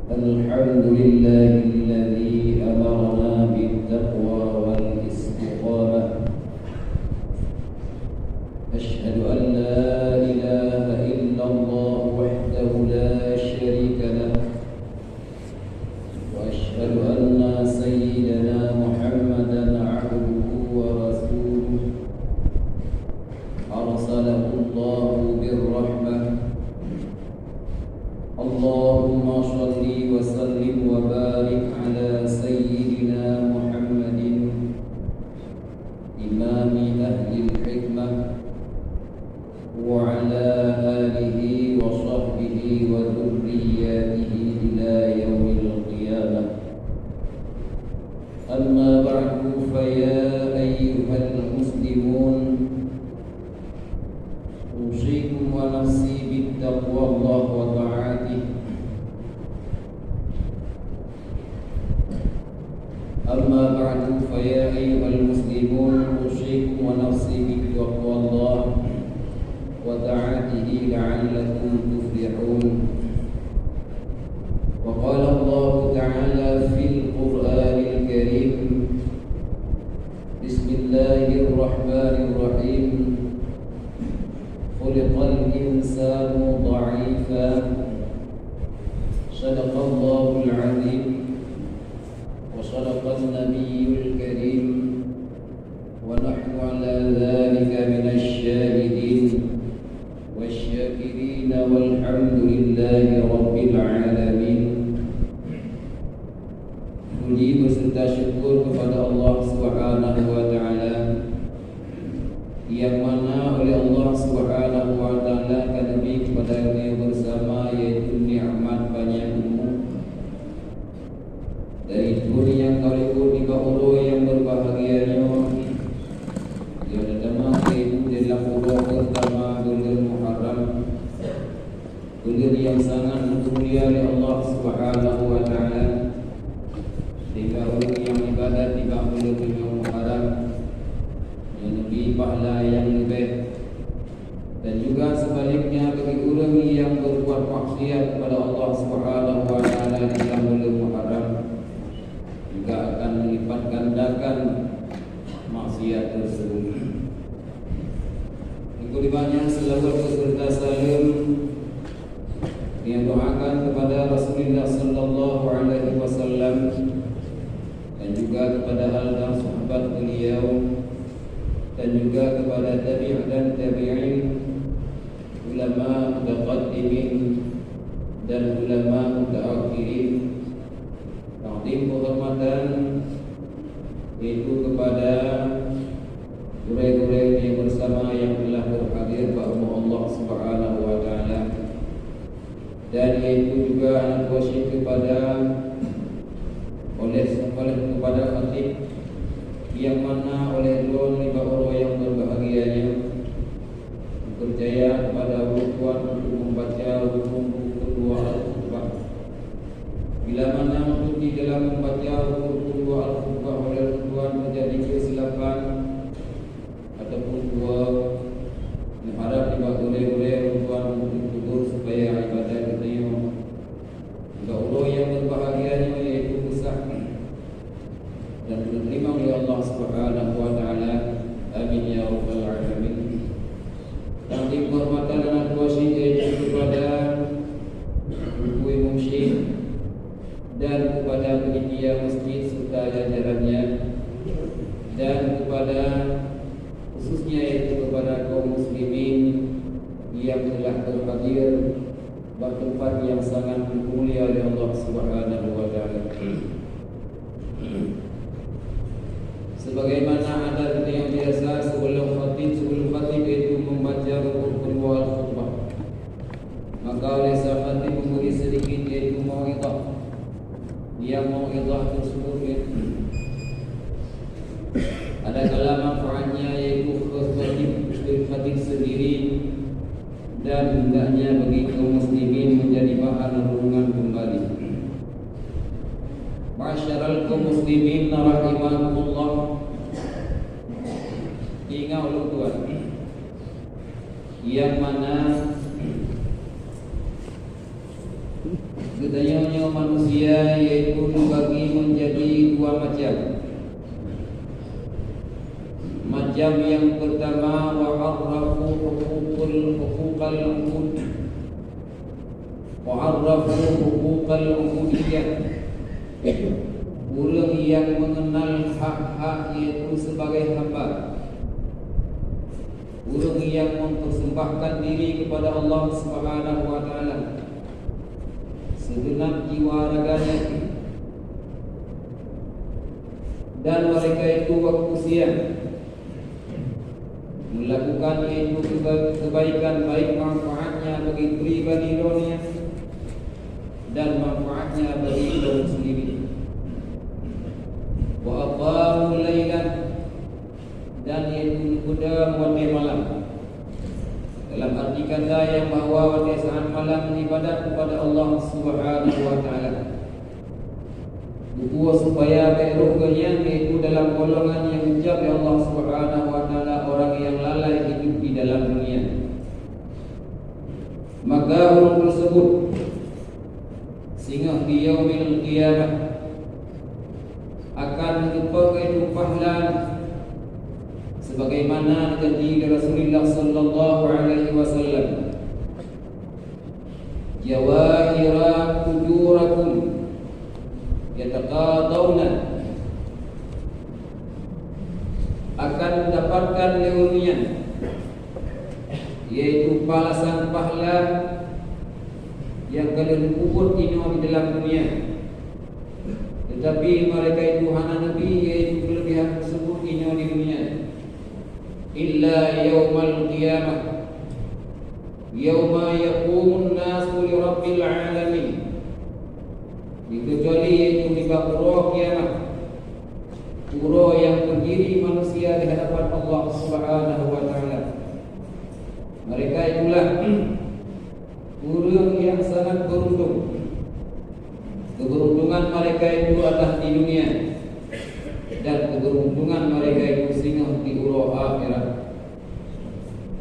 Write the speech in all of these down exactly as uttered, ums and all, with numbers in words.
الحمد لله الذي أمرنا بالتقوى والاستقامة. أشهد أن لا إله إلا الله وحده لا شريك له، وأشهد أن سيدنا محمدا عبده ورسوله، أرسله الله بالرحمة. اللهم صل وسلم وبارك على سيدنا محمد إمام أهل الحكمة وعلى آله وصحبه وذرياته إلى يوم القيامة. أما بعد، فيا أيها المسلمون، أوصيكم ونفسي بتقوى الله وطاعته. أما بعد، فيا أيها المسلمون، أوصيكم ونفسي بتقوى الله وطاعته لعلكم تفلحون. وقال الله تعالى في القرآن الكريم: بسم الله الرحمن الرحيم. خلق الإنسان ضعيفا. صدق الله العظيم. وصدق النبي الكريم. ونحن على ذلك من الشاهدين والشاكرين والحمد لله رب العالمين. Puji beserta syukur kepada Allah Subhanahu wa Ta'ala, yang mana oleh Allah Subhanahu wa Ta'ala ka neubri kepada geutanyoe bersama, yaitu nikmat panjang umu. Dari buleuen nyang ka likot nibak uroe nyang berbahagia nyoe, nyang teutama yaitu dalam uroe pertama buleuen Muharram. Buleuen nyang sangat mulia lé Allah Subhanahu wa Ta'ala, sehingga ureuëng nyang ibadat nibak buleuen nyoe Muharram, nyan leubeh pahala nyang leubeh. Dan juga sebaliknya, bagi ureuëng nyang berbuat maksiat kepada Allah Subhanahu wa Ta'ala di dalam buleuen Muharram, juga akan melipat gandakan maksiat tersebut. Minggu depannya, selawat beserta salam yang doakan kepada Rasulullah sallallahu alaihi wasallam dan juga kepada al dan sahabat beliau dan juga kepada tabi' dan tabi'in, ulama mutaqaddimin dan ulama mutaakhirin. Takdim kehormatan yaitu kepada gurée-gurée nyang bersama nyang telah berhadir bak rumoh Allah Subhanahu wa Ta'ala, dan yaitu juga aneuk teuh kepada oleh, oleh kepada khatib nyang mana oleh droeneuh nibak uroe nyang berbahagia nyoe dipercaya kepada ulôn tuan untuk membaca rukun kedua al-khutbah. Bila mana untuk di dalam membaca rukun kedua al-khutbah oleh ulôn tuan terjadi kesilapan ataupun dua, meuharab nibak gurée-gurée ulôn tuan untuk tegur supaya ibadat geutanyoe nibak uroe nyang berbahagia nyoe yaitu sah dan diterima oleh Allah Subhanahu wa Ta'ala. Amin ya rabbal alamin. Takdim kehormatan dan adorasi yaitu kepada Teungku Imum Syekh dan kepada panitia masjid serta jajarannya, dan kepada khususnya yaitu kepada kaum muslimin yang telah berhadir bak teumpat nyang sangat dimulia oleh Allah Subhanahu wa Ta'ala. Sebagaimana adat nyang biasa, sebelum khatib, sebelum khatib yaitu membaca rukun kedua al-khutbah, maka oleh sang khatib memberi sedikit yaitu mau'izah. Yang mau'izah tersebut yaitu ada kala manfaatnya yaitu khusus khatib, khatib sendiri dan hendaknya bagi kaum muslimin menjadi bahan renungan kembali. Ma'asyiral kaum muslimin rahimakumullah. Ingat ulôn tuan, yang mana Geutanyoe nyoe manusia, yaitu teubagi menjadi dua macam. Macam yang pertama, wa arafu huququl, huquqal ubud. Wa arafu huquqal ubudiyah. Ureuëng yang mengenal hak-hak, yaitu sebagai hamba. Ureuëng yang mempersembahkan diri kepada Allah Subhanahu wa Ta'ala segenap jiwa raganya, dan mereka itu waktu siang melakukan, yaitu keba-, kebaikan, baik manfaatnya bagi pribadi droeneuh dan manfaatnya bagi kaum muslimin. Wa aqamul laila, dan yaitu neupeudong watée malam. Dalam arti kata nyang bahwa watée saat malam ibadat kepada Allah Subhanahu wa Ta'ala. Buku supaya bék rôh geuhnyan, yaitu dalam golongan nyang ucap lé Allah Subhanahu wa Ta'ala, orang yang lalai hidup di dalam dunia. Maka ureuëng tersebut singoh di yaumil qiyamah akan geupeukeue pahala sebagaimana janji dari Rasulullah sallallahu alaihi wasallam. Jawahira ujurakum yataqadawna, akan dapatkan lé ureuëng nyan, yaitu balasan pahala nyang ka lheueh peubuet inoe di dalam dunia. Tetapi mereka itu hana neubi, yaitu keulebihan tersebut inoe di dunia, illa yaumal qiyamah, yauma yaqumun nasu li rabbil alamin. Dikecuali yaitu nibak uroe kiamat, uroe nyang berdiri manusia di hadapan Allah Subhanahu wa Ta'ala. Mereka itulah ureuëng nyang sangat beruntung. Keberuntungan mereka itu adalah di dunia, dan keberuntungan mereka itu singoh di uroe akhirat.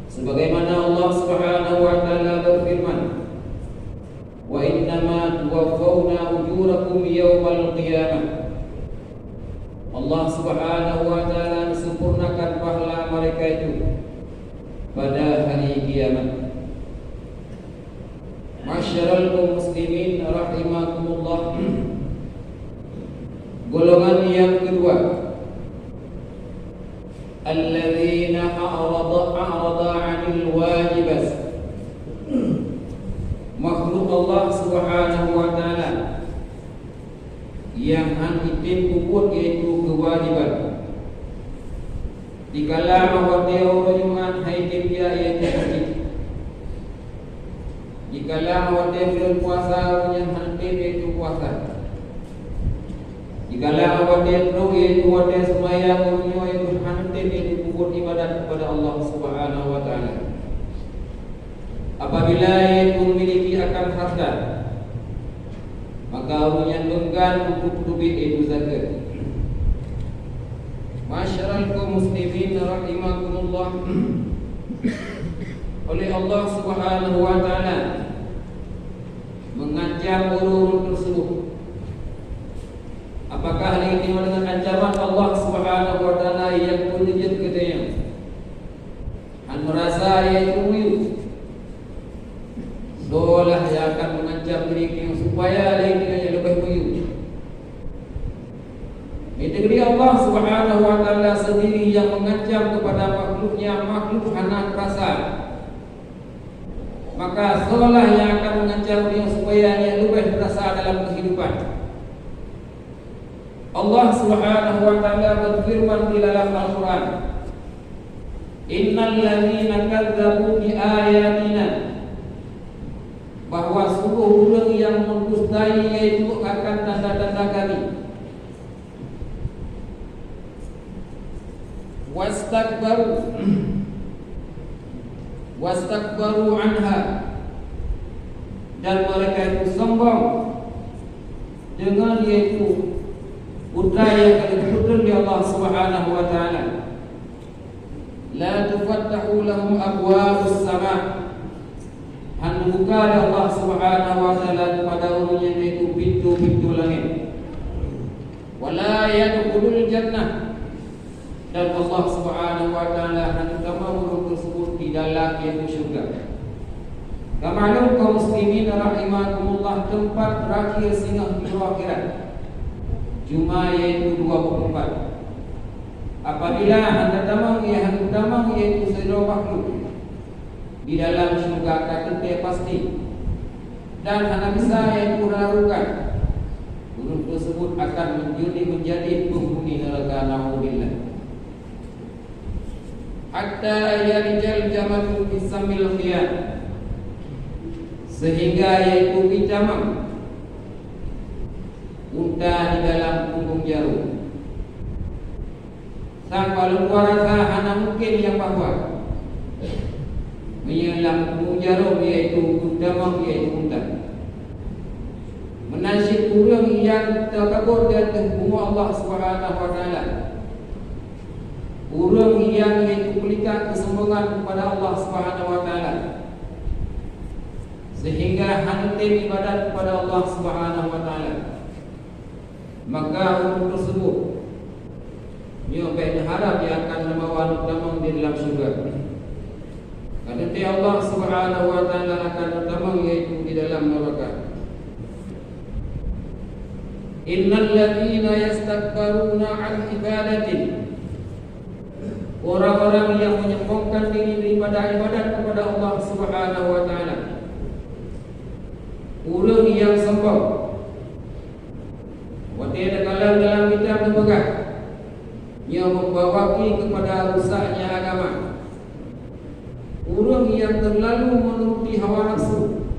Sebagaimana Allah Subhanahu wa Ta'ala berfirman, "Wa innama tuwaffawna ujurakum yaumal qiyamah." Allah Subhanahu wa Ta'ala sempurnakan pahala mereka itu pada hari kiamat. Masyaral kaum muslimin rahimakumullah. Golongan yang kedua, alladzina a'rada, a'rada 'anil wajibat. Makhluk Allah Subhanahu wa Ta'ala nyang han item peubuet, yaitu keuwajiban. Dikala watée uroe Jumat han item jak, yaitu sakét. Dikala watée buleuen puasa, ureuëng nyan han item, yaitu puasa. Dikala watée trok, yaitu watée seumayang, ureuëng nyoe, yaitu han item, yaitu peubuet ibadat kepada Allah Subhanahu wa Ta'ala. Apabila ia itu memiliki akan harta, maka ureuëng nyan beungkan untuk peuteubiet, yaitu zakeuet. Masyaral kaum muslimin rahimakumullah. Oleh Allah Subhanahu wa Ta'ala mengancam ureuëng tersebut. Apakah lagée nyoe dengan ancaman Allah Subhanahu wa Ta'ala nyang peuneujeuet keu tanyoe? Han meurasa ia itu meuyue. Soe lah nyang akan mengancam diri nyoe supaya lé nyoe leubeh meuyue? Itu diri Allah Subhanahu wa Ta'ala sendiri yang mengancam kepada makhluknya, makhluk hana terasa. Maka soe lah nyang akan mengancam diri supaya ia leubeh terasa dalam kehidupan? Allah Subhanahu wa Ta'ala berfirman di dalam Al-Quran, "Innal ladzina kadzdzabu bi ayatina," bahwa sungguh ureuëng yang mendustai yaitu akan tanda-tanda Kami, wastakbaru, wastakbaru anha, dan mereka itu sombong dengan yaitu putra yang akan diturunkan oleh Allah Subhanahu wa Ta'ala. La tufattahu lahum abwabus sama. Han buka oleh Allah Subhanahu wa Ta'ala Jannah, dan Allah Subhanahu wa Ta'ala hana tamong ureuëng tersebut di dalam, yaitu syurga. Ka maklum kaum muslimin rahimakumullah, tempat berakhir singoh di akhirat cuma yaitu dua puluh empat. Apabila hana tamong, ia hana tamong, yaitu sidroe makhluk di dalam syurga ka teuntée pasti, dan hana bisa yaitu ragukan, ureuëng tersebut akan menjadi, menjadi penghuni neraka, naudzubillah. Hatta yalijal jamalu fi sammil khiyat, sehingga yaitu geutamong unta di dalam punggong jaroe. Sang bak lôn rasa hana mungken nyang bahwa meunyoe lam punggong jaroe yaitu geutamong yaitu unta. Meunan cit ureuëng nyang takabur di ateueh bumoe Allah Subhanahu wa Ta'ala, ureuëng nyang yaitu meulikat keusombongan kepada Allah Subhanahu wa Ta'ala, sehingga hana tem ibadat kepada Allah Subhanahu wa Ta'ala, maka ureuëng tersebut nyoe bék neuharab ia akan neubawa neutamong di dalam syurga. Ka teuntée Allah Subhanahu wa Ta'ala akan neutamong, yaitu di dalam neraka. Innal ladzina yastakbaruna an ibadati, orang-orang yang menyombongkan diri daripada ibadat kepada Allah Subhanahu wa Ta'ala, ureuëng yang sombong. Watée takalon dalam kitab geupeugah, nyoe membawaki kepada rusaknya agama. Ureuëng yang terlalu menuruti hawa nafsu,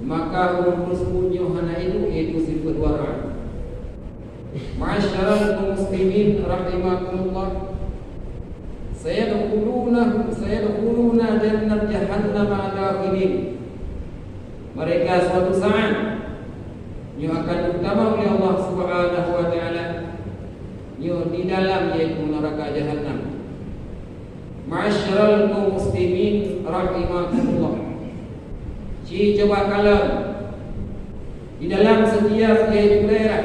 maka ureuëng tersebut nyoe hana ilmu, yaitu sifat wara'. Ma'asyiral muslimin rahimakumullah, sayadkhuluna, sayadkhuluna jannat jahannama dakhilin. Mereka suatu saat nyoe akan geutamong lé Allah Subhanahu wa Ta'ala nyoe di dalam, yaitu neraka Jahannam. Ma'asyiral kaum muslimin rahimakumullah. Ci coba kalon di dalam setiap, yaitu daerah,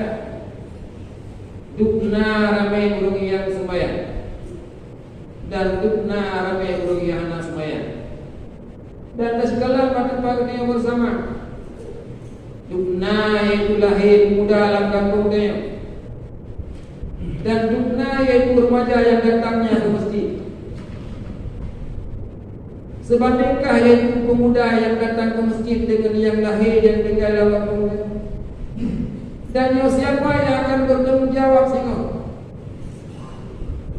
dubna ramé ureuëng nyang sembahyang dan dubna ramé ureuëng nyang hana sembahyang. Dan tasikala bak teumpat geutanyoe beusama, dubna yaitu lahé pemuda lam gampông geutanyoe, dan dubna yaitu remaja nyang datangnya ke masjid. Seubandingkah yaitu pemuda nyang datang ke masjid deungon nyang lahé nyang tinggai lam gampông geutanyoe? Dan nyoe siapa nyang akan bertanggung jawab singoh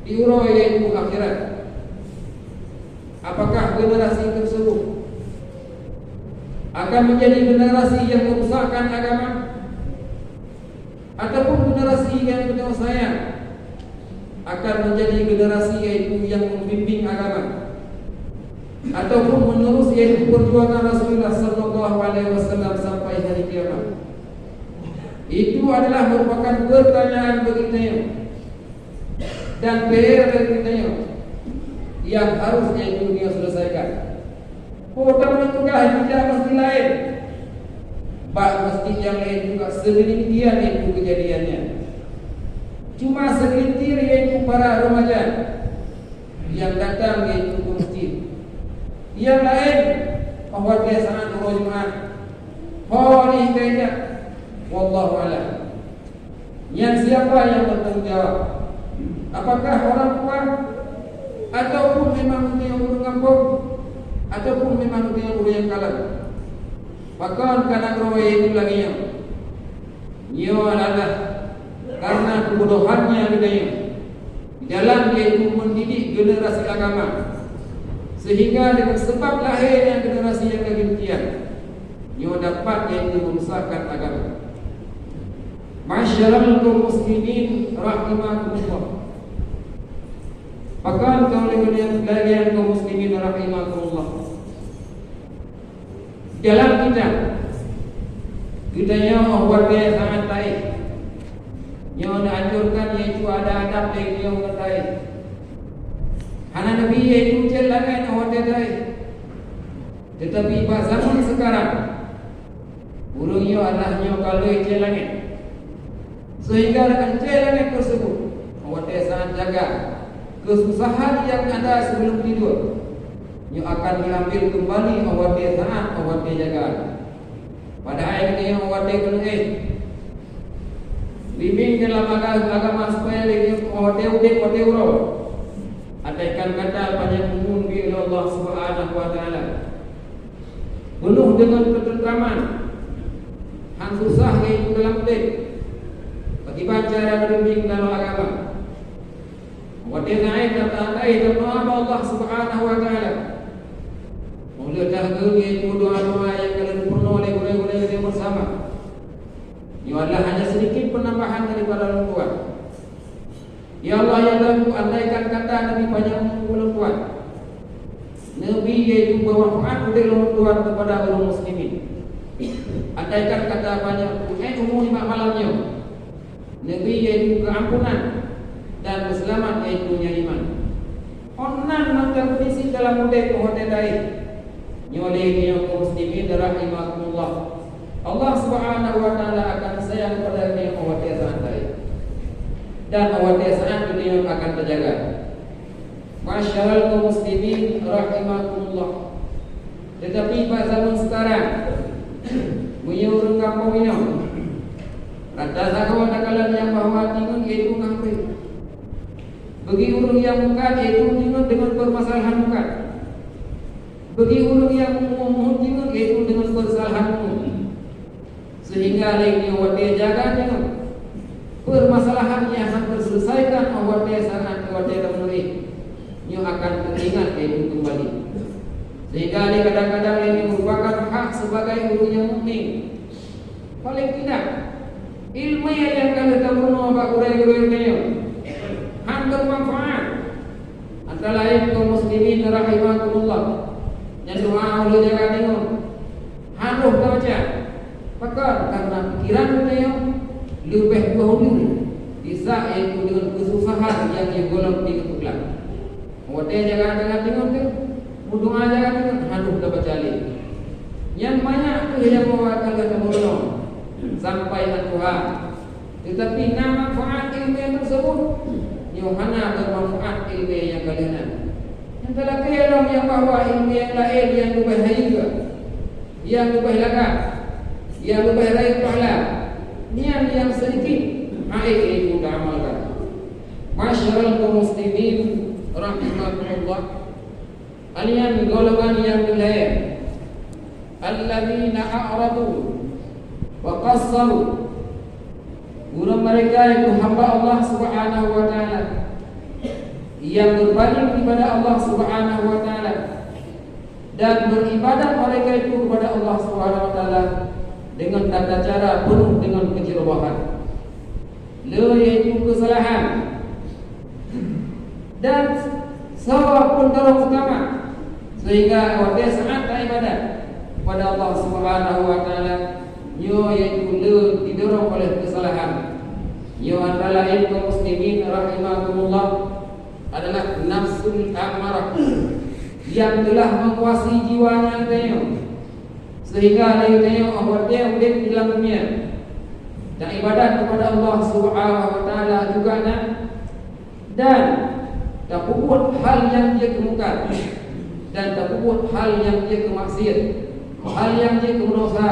di uroe yaitu akhirat? Apakah generasi tersebut akan menjadi generasi yang merusakkan agama, ataupun generasi yang geutanyoe sayang akan menjadi generasi yaitu yang membimbing agama, ataupun menerus yaitu perjuangan Rasulullah sallallahu alaihi wasallam sampai hari kiamat? Itu adalah merupakan pertanyaan bagi geutanyoe dan P R dari geutanyoe yang harus yaitu geutanyoe selesaikan. Peue tameutugaih meunyoe masjid laén, bak masjid nyang laén juga seugelintir yaitu kejadiannya. Cuma seugelintir yaitu para remaja nyang datang yaitu ke masjid. Nyang laén, oh watée saat uroe Jumat, ho lé keuneuk, wallahu a'lam. Nyan siapa nyang bertanggung jawab? Apakah orang tua, ataupun memang ureuëng gampông, ataupun memang ureuëng nyang kalon? Pakon ka nanggroe yaitu lagée nyoe? Nyoe adalah karena kebodohannya geutanyoe di dalam yaitu mendidik generasi agama, sehingga dengan sebab lahirnya generasi yang demikian, nyoe dapat yaitu merusakkan agama. Ma'asyiral kaum muslimin rahimakumullah. Pakon kaum lagée kaum muslimin rahimakumullah. Dalam kitab, geutanyoe watée saat taéh, nyoe neuanjurkan yaitu ada adab lé geutanyoe ngon taéh. Hana neubi yaitu cét langét watée taéh. Tetapi bak zaman sekarang, ureuëng nyoe adalah nyoe ka lheueh cét langét. Sehingga dengan cét langét tersebut, Jaga. Keususahan nyang ada sibeulom tidur, nyoe akan jiambil keumbali 'oh watée saát, 'oh watée jaga. Padahai geutanyoe 'oh watée keuneuk éh, bimbéng dalam aga-, agama supaya lé nyoe 'oh watée udeb, watée uroe, andaikan kata panjang umur geubri lé Allah Subhanahu wa Taala, peunoh deungon keuteuntraman, han susah geuieng dalam udeb, pakriban cara geubimbéng dalam agama. Watée na éh, tatamong doá bak Allah Subhanahu wa Taala. Meunyoe teuh geuh, yaitu doá-doá nyang ka lheueh peurunoe lé gurée-gurée nyang bersama, nyoe adalah hanya sedikit penambahan daripada ulôn tuan. Ya Allah, ya Tuhanku, andaikan kata Nabi panjang umur ulôn tuan, Nabi yaitu bermanfaat udeb ulôn tuan kepada orang muslimin. Andaikan kata panjang umur nibak malam nyoe, Nabi yaitu keuampunan dan peuseulamat yaitu nyang iman. Ôn nan mantong kondisi dalam udeb 'oh watée taéh. Nyoe lé nyoe kaum muslimin rahimakumullah. Allah Subhanahu wa Taala akan sayang kepada nyoe 'oh watée saát taéh. Dan 'oh watée saát nyoe akan teujaga. Masyaallah kaum muslimin rahimakumullah. Tetapi bak zaman sekarang, meunyoe ureuëng gampông inong, rata sagoe takalon nyang bahwa tingon yaitu ngampé. Bagi ureuëng nyang mukat yaitu tingon deungon permasalahan mukat. Bagi ureuëng nyang umum tingon yaitu deungon permasalahan umum. Sehingga lé nyoe watée jaga nyoe, permasalahan nyang hana teuseuleusaika 'oh watée saát, 'oh watée tameuri, nyoe akan teuingat lé keumbali. Sehingga lé kadang-kadang lé nyoe merupakan hak sebagai ureuëng nyang mukmin. Paléng tidak, ileumé nyang ka lheueh tapeurunoe bak gurée-gurée nyoe han bermanfaat. Antara laén kaum muslimin rahimakumullah, nyang doá ulée jaga deungon, harôh tabaca. Pakon? Karena pikiran geutanyoe leubeh dahulu bisa yaitu deungon keususahan nyang jigohlom di keupeuglah. Watée jaga-jaga deungon teuh, meudoá jaga deungon, harôh tabaca lé. Nyan manyak kheueh nyang meuwakil gata meurunoe sampai an tuha. Tetapi na manfaat ileumé tersebut, nyoe hana bermanfaat ileumé nyang ka lheueh na. Nyang talakée lom nyang bahwa ileumé nyang laén nyang leubeh hayeue, nyang leubeh lagak, nyang leubeh rayeuk pahala, nyan nyang seudikit hana ék taamalkan. Masyaallah kaum muslimin rahimakumullah. Nyan golongan nyang keulhée, alladzina a'radu wa qassaru. Gurée mereka yaitu hamba Allah Subhanahu wa Taala yang berpaling kepada Allah Subhanahu wa Taala dan beribadah mereka itu kepada Allah Subhanahu wa Taala dengan tata cara penuh dengan kecerobohan. Le yaitu kesalahan dan salah pendorong utama, sehingga watée saát taibadat kepada Allah Subhanahu wa Taala, nyoe yaitu le didorong oleh kesalahan. Nyoe antara laén kaum muslimin rahimakumullah adalah nafsul amarah yang telah menguasai jiwa nyang tanyoe. Sehingga lé tanyoe 'oh watée udeb di lam dunia, taibadat kepada Allah Subhanahu wa Taala juga na, dan tapeubuet hal nyang jeuet keu mungkar, dan tapeubuet hal nyang jeuet keu maksiat, hal nyang jeuet keu meudosa,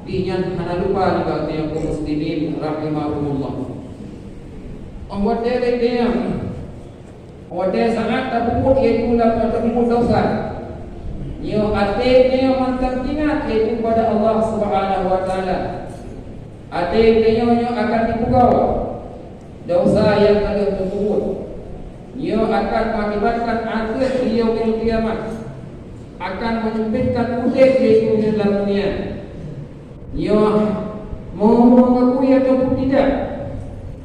di nyan hana lupa nibak tanyoe kaum muslimin rahimakumullah. 'Oh watée lé tanyoe Watée saát tapeubuet, yaitu lam tapeubuet desya, nyoe até tanyoe mantong teuingat, yaitu kepada Allah Subhanahu wa Taala. Até tanyoe nyoe akan jipeugawa desya nyang ka lheueh tapeubuet. Nyoe akan mengakibatkan azab di Yaumul Qiyamah, akan menyempitkan udeb, yaitu di lam dunia. Nyoe, mau mengakui ataupun tidak,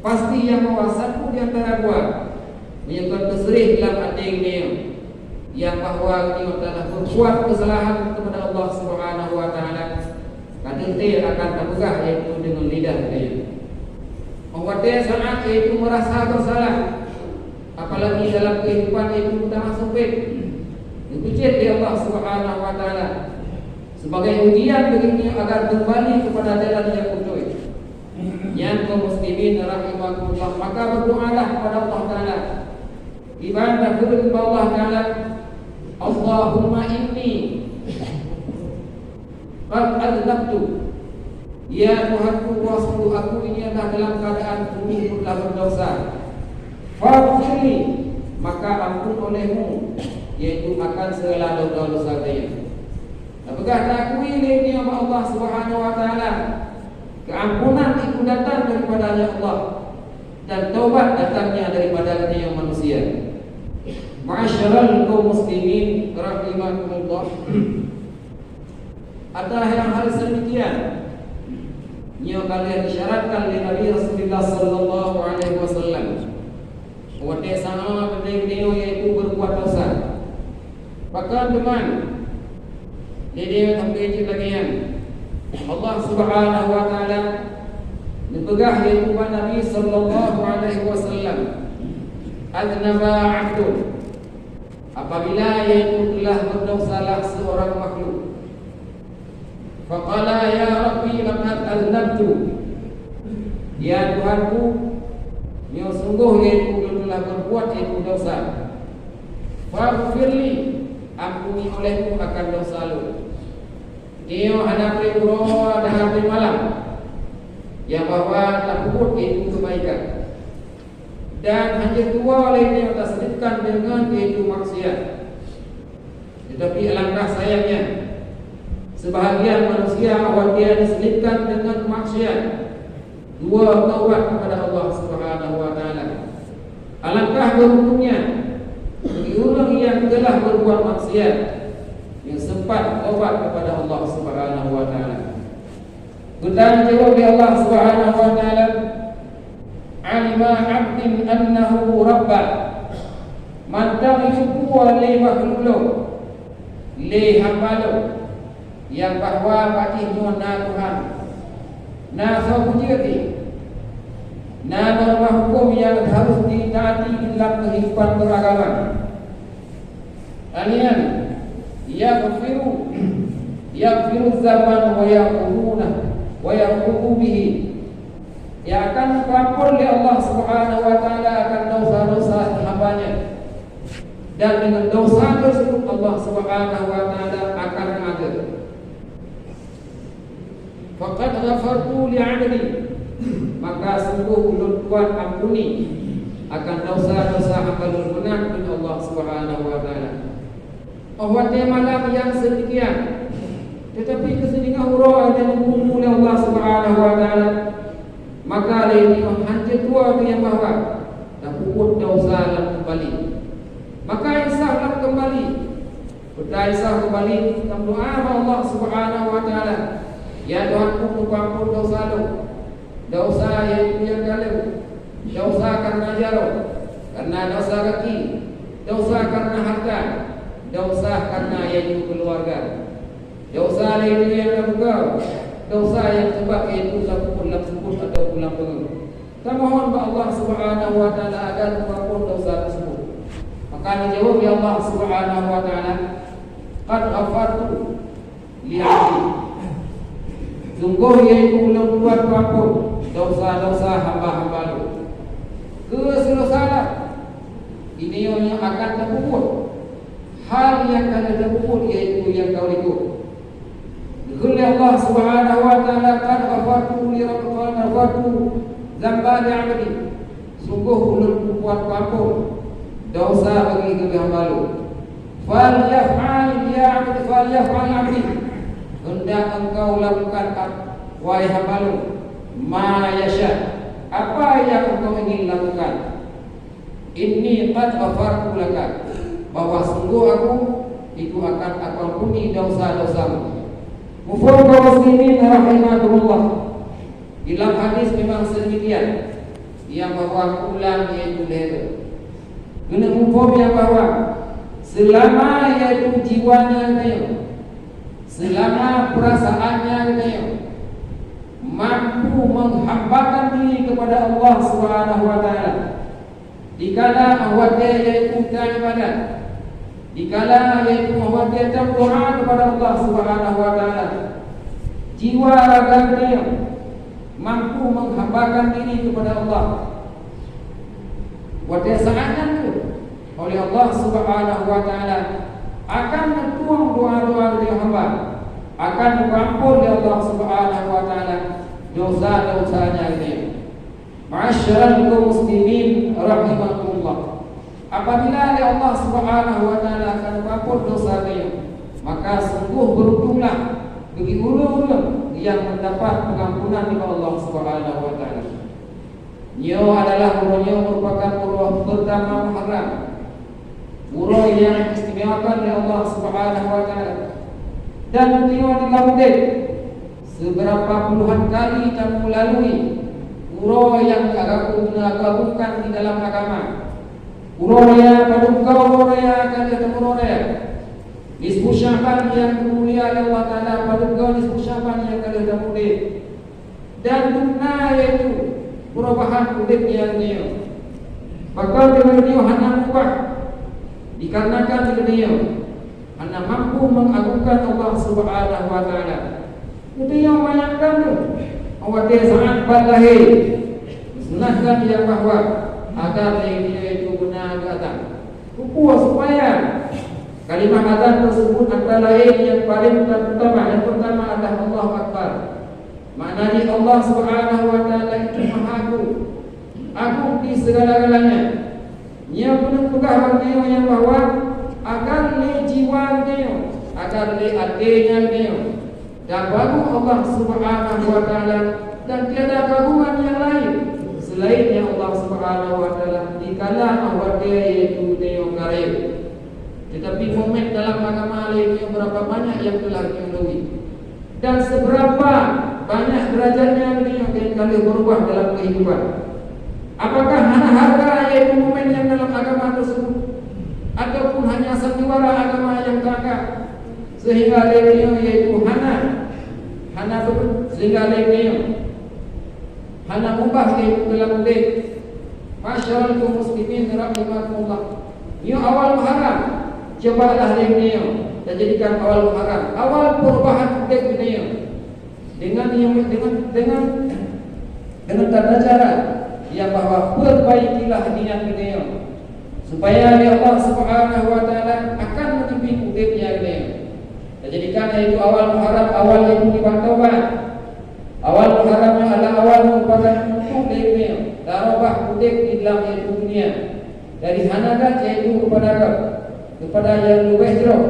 pasti nyang bahwa satu di antara dua meunyoe kon teuseureh lam até geutanyoe, nyang bahwa geutanyoe telah berbuat kesalahan kepada Allah Subhanahu wa Taala, ka teuntée akan tapeugah, yaitu deungon lidah geutanyoe. Watée saát, yaitu merasa bersalah, apalagi dalam kehidupan, yaitu meutamah sempit, geupeujeuet lé Allah Subhanahu wa Taala. Sebagai ujian bagi geutanyoe agar keumbali keupada jalan nyang beutôi. Nyan kaum muslimin rahimakumullah, maka berdoalah kepada Allah Taala. Iban takheun bak Allah Taala, "Allahumma inni qad aznabtu." Ya Tuhanku, bahwa sungguh aku ini adalah dalam keadaan sungguh telah berdosa. Faghfirli, maka ampun olehmu, yaitu akan segala dosa-dosa saya. Tapeugah, taakui lé nyoe bak Allah Subhanahu wa Taala, keampunan itu datang daripada-Nya Allah, dan taubat datangnya daripada-Nya manusia. Ma'asyiral kaum muslimin rahimakumullah. Atas hal-hal sedemikian, nyoe ka lheueh disyaratkan lé Nabi Rasulullah sallallahu alaihi wasallam. Watée sama beutôi nyoe, yaitu berbuat dosa. Pakon teuma, jadi sampai cit lagée nyan, Allah Subhanahu wa Taala neupeugah, yaitu bak Nabi sallallahu alaihi wasallam, "Aznaba 'abdun." Apabila yaitu telah berdosalah seorang makhluk, faqala, "Ya Rabbi, laqad aznabtu." Ya Tuhanku, nyoe sungguh yaitu ulôn telah berbuat yaitu dosa. Faghfirli, ampuni olehku akan dosa lôn. Nyoe hana treb uroe dan hana treb malam, nyang bahwa tapeubuet yaitu keubaikan. Dan hana tuwoe lé nyoe taselipkan deungon yaitu maksiat. Tetapi alangkah sayangnya, sebahagian manusia awak dia diselipkan deungon maksiat, dua taubat kepada Allah Subhanahu wa Taala. Alangkah beruntungnya bagi ureuëng nyang telah berbuat maksiat, nyang sempat taubat kepada Allah Subhanahu wa Taala. Geutanyong jaweueb lé Allah Subhanahu wa Taala, "Alima 'abdi annahu rabba." Mantong jiteupeue lé makhluk lôn, lé hamba lôn, nyang bahwa bak jih nyoe na Tuhan, na soe peujeuet jih, na norma huköm nyang harôh jitaati dalam keuhidupan beuragama. Anian, yaghfiru, yaghfiru dzanba wa ya'khuduna, wa ya'khudhu bihi. Nyang akan diampôn lé Allah Subhanahu wa Taala akan dosa-dosa hamba-Nya. Dan dengan dosa tersebut Allah Subhanahu wa Taala akan mengampuni. "Faqad ghafartu li 'abdi," maka sungguh ulôn buet ampuni akan dosa-dosa hamba lôn meunan, kheun Allah Subhanahu wa Taala. Óh watée malam nyang seudeukian, teutapi keu siningoh uroe nyang geupeubuet lé Allah Subhanahu wa Taala, maka lé nyoe hana tuwoe nyang bahwa tapeubuet dosa lam keumbali. Maka insaf lam keumbali. Beutaisah keumbali, tameudoá bak Allah Subhanahu wa Taala, "Ya Tuhanku, neupeuampôn dosa lôn, dosa nyang ka lheueh, dosa kareuna jaroe, kareuna dosa gaki, dosa kareuna hareuta, dosa kareuna yaitu keuluwarga, dosa lé nyang ka buka, dosa nyang sabab yaitu tapeubuet lam seupôt atawa lam beungoh." Tamohon bak Allah Subhanahu wa Taala agar neupeuampôn dosa tersebut. Maka neujaweueb lé Allah Subhanahu wa Taala, "Qad ghafartu li 'abdi." Sunggoh yaitu Ulôn buet peuampôn dosa-dosa hamba-hamba Lôn. Keu siuroe salah, ini nyoe akan tapeubuet. Hal nyang ka lheueh tapeubuet yaitu nyang ka likot. Geukheun lé Allah Subhanahu wa Taala, "Qad ghafartu li rabbi, qad ghafartu dzanba li 'abdi." Sunggoh Ulôn peubuet peuampôn dosa bagi geuh hamba Lôn. "Falyaf'al ya 'abdi, falyaf'al 'abdi." Heundak engkau lakukan ap-, wahai hamba Lôn, ma yasya, apa nyang engkau ingin lakukan. "Inni qad ghafartu laka," bahwa sunggoh Aku itu akan Aku ampuni dosa-dosamu. Muphom kaum muslimin rahimakumullah. Di lam hadis memang sedemikian, nyang bahwa ulang yaitu lhèe. Keuneuk muphom nyang bahwa seulama yaitu jiwa nyan, seulama perasaan nyan mampu menghambakan diri kepada Allah Subhanahu wa Taala, dikala watèe yaitu taibadat, dikala yaitu watèe tameudoa kepada Allah Subhanahu wa Taala, jiwa raga geutanyoe mampu menghambakan diri kepada Allah. Watée saát nyan kheueh, oleh Allah Subhanahu wa Taala akan neutueng doa-doa geutanyoe hamba, akan geupeuampon lé Allah Subhanahu wa Taala dosa-dosa geutanyoe. Ma'asyiral kaum muslimin rahimakumullah. Apabila lé Allah Subhanahu wa Taala akan geupeuampon dosa geutanyoe, maka sungguh beruntunglah bagi ureuëng-ureuëng nyang mendapat pengampunan dari Allah Subhanahu wa Taala. Nyoe adalah uroe nyoe merupakan uroe pertama Muharram, uroe nyang diistimewakan lé Allah Subhanahu wa Taala. Dan geutanyoe di lam udeb, seberapa puluhan kali tameulalui uroe nyang agak-, geuagungkan di dalam agama. Uroe raya padub goe uroe raya ka lheueh tameuuroe raya. Nisfu Sya'ban nyang geumulia lé Allah Taala padub goe nisfu Sya'ban nyang ka lheueh tameuudeb. Dan beuna yaitu perubahan udeb nyang nyoe. Pakon geutanyoe hana mubah? Dikarenakan geutanyoe hana mampu mengagungkan Allah Subhanahu wa Taala. Geutanyoe manyak gandong watée saát ban lahé. Sunahkan nyang bahwa agar lé geutanyoe itu beuna geuazan. Peue supaya kalimah azan tersebut antara lain yang paling utama, yang pertama adalah Allahu Akbar. Makna jih Allah Subhanahu wa Taala itu maha agung, agung di segala-galanya. Nyan peuneuk peugah bak geutanyoe nyang bahwa agar lé jiwa geutanyoe, agar lé até geutanyoe, dan baru Allah Subhanahu wa Taala, dan tiada kaagungan nyang lain selain nyang Allah Subhanahu wa Taala dikala watée yaitu geutanyoe ka rayeuk. Tetapi momen dalam agama lé geutanyoe berapa banyak yang telah geutanyoe lalui? Dan seberapa banyak derajatnya geutanyoe nyang ka lheueh berubah dalam kehidupan? Apakah hana harga yaitu momen nyang dalam agama tersebut? Ataupun hanya sandiwara agama nyang teuanggap? Sehingga lé geutanyoe yaitu hana, hana be-, sehingga lé geutanyoe hana mubah yaitu dalam udeb. Ma'asyiral kaum muslimin rahimakumullah. Nyoe awal Muharram, cobalah lé geutanyoe tajadikan awal Muharram awal perubahan udeb geutanyoe. Dengan, dengan, dengan, dengan tata cara nyang bahwa perbaikilah niat geutanyoe, supaya lé Allah Subhanahu wa Taala akan meuneubiet udeb nyang geutanyoe. Tajadikan yaitu awal Muharram awal yaitu nibak taubat. Awal Muharram nyoe adalah awal merupakan untuk lé geutanyoe tarubah udeb di dalam yaitu dunia dari hana that yaitu kepada, kepada nyang leubeh jroh.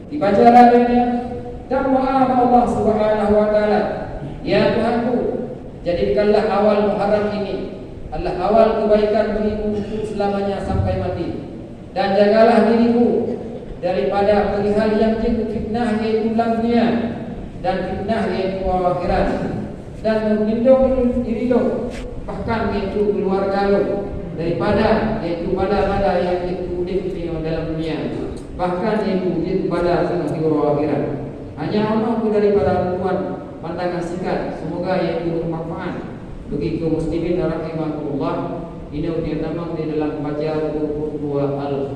Dibaca lagée nyan dan doa bak Allah Subhanahu wa Taala, "Ya Tuhanku, jadikanlah awal Muharram ini adalah awal kebaikan bagiku untuk selamanya sampai mati. Dan jagalah diriku daripada perihal nyang jeuet fitnah yaitu lam dunia dan fitnah yaitu akhirat." Dan meulindong diri lôn, bahkan yaitu keuluwarga lôn, daripada yaitu bala-bala nyang jeuet udeb di dalam dunia, bahkan yaitu jeuet bala singoh di uroe akhirat. Hanya nyoe daripada tuan pandangan singkat, semoga yaitu bermanfaat bagi kaum muslimin rahimakumullah. Ini yang tamam di dalam baca rukun dua al